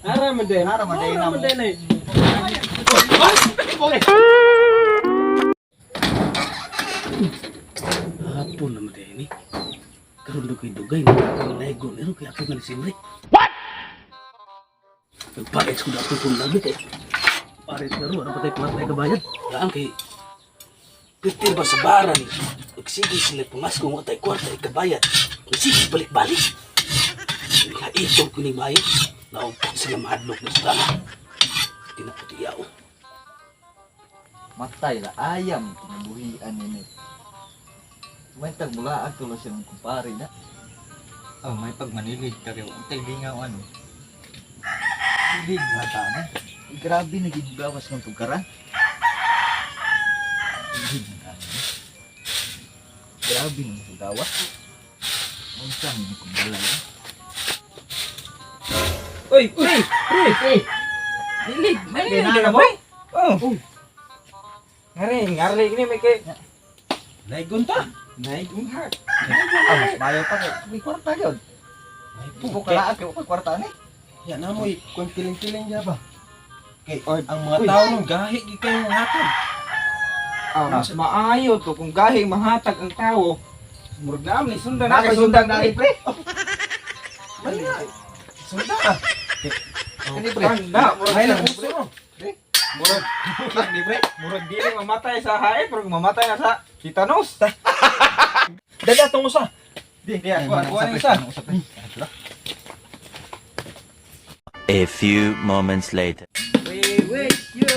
Ara man din. Ara man din Ara man din eh. Hapon naman din eh. Karon dugay-dugay na akong naigo nero kaya ako nga simre. What? Nagpares ko dapat kung lagi kay. Pares na ro, ano pa tayo kwarta kabayad? Daan kay Pwede ba sa bara ni? Nagsige sila pumasko nga tayo kwarta kabayad. Nagsige balik-balik. Ito ko ni Mayo. Naupok sila mahadlok na sa tama. Tinaputiyaw. Matay la ayam kinabuhian nini. Mentag mula ako lang siyang kumpare na. Oh, may pagmanilig ka kayo. Ang taglingaw ano. Hindi na na. Grabe na gawas ng tugaran. Hindi na na. Grabe na gawas. Unsa man kung balay. Uy, uy, pre, pre. Dili, dili ka ba? Oh. Ngari, ngari ni may kay. Naigon ta. Naigun ha. Ah, mas mayo pa kay may kwarta gyud. Pupo ka kay wa kwarta ni. Ya na mo kung kiling-kiling niya ba. Kay Oy, ang mga uy. tao nung gahi gi kayo hatag. Ah, mas maayo to kung gahi mahatag ang tawo. Murag na ni sundan na Nako kay sundan na ni pre. Mali na. Sunda ah. Kani pre. Tanda, murag Ay na na uso ro. Murag ni pre, murag dili mamatay sa hae, pero mamatay na sa tetanus. Dada tong usa. Di, di ako ako ni isa. A few moments later. We wish you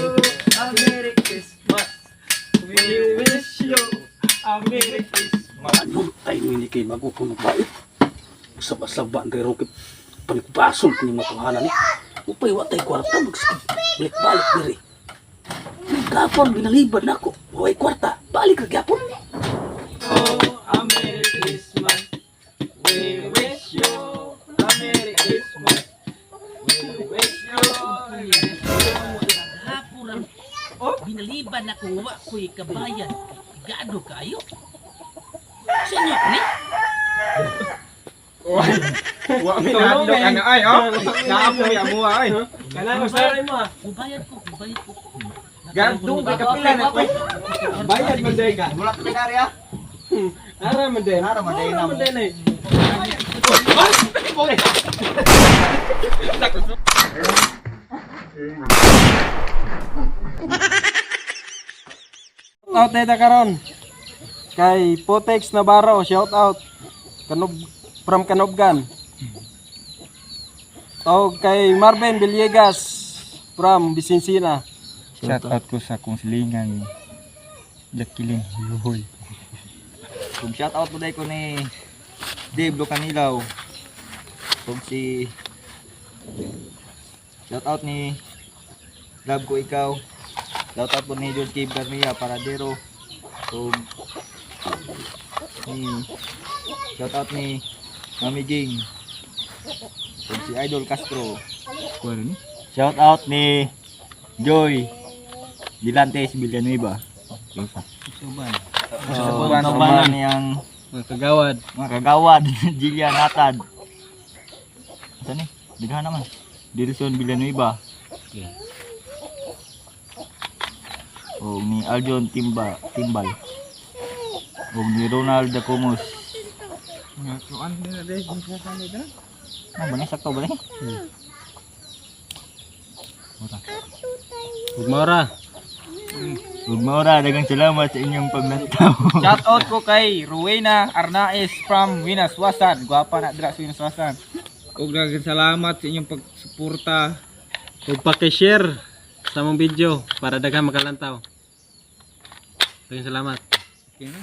a Merry Christmas. We wish you a Merry Christmas. Anong tayo ni kay magukong magbait? Usab-asab ang rero kay panikbasol ni matuhanan ni. Upay wa tay kwarta magsikip. Balik-balik diri. Gapon ginalibad nako. Way kwarta, balik ra gyapon. Oh, a Merry Christmas. We wish you a Merry Christmas. We wish you a Merry Christmas. Hapon ang Oh? binaliban na kung wa ko'y kabayan. Gado kayo. Sa inyo ni? Wa mi nahadlok ana ay oh. Naamo mi amo ay. Kana usaray mo ah. Mubayad ko, mubayad ko. Gandong kay kapila na ko. Bayad man day ka. Wala ka pinari ah. Ara man day. Ara man day Ara na man day na. Out na karon. Kay Potex Navarro, shout out. Kanob from Kanobgan. O kay Marvin Villegas from Bisinsina. Shout out ko sa kong silingan. Jacqueline Yuhoy. Kung shout out po dahil ko ni Dave Locanilaw. Kung si shout out ni Love ko ikaw. Shout out po ni George K. Bermia Paradero. Kung ni shout out ni Mami Ging. Kung si Idol Castro. Shout out ni Joy Dilantes Villanueva. Sa Sama niyang Mga kagawad. mga kagawad, Jillian Natad. Saan ni? Digha naman. Dilson Villanueva. O ni Aljon Timba, Timbal. O ni Ronald Dacomos. Ah, ba ni sakto ba ni? Ugmora. Ug maura daghang salamat sa inyong paglantaw. Shout out ko kay Rowena Arnaez from Winaswasan. Gwapa na dira sa Winaswasan. Ug daghang salamat sa inyong pagsuporta. Ug paki-share sa among video para daghan makalantaw. Daghang salamat. Okay na.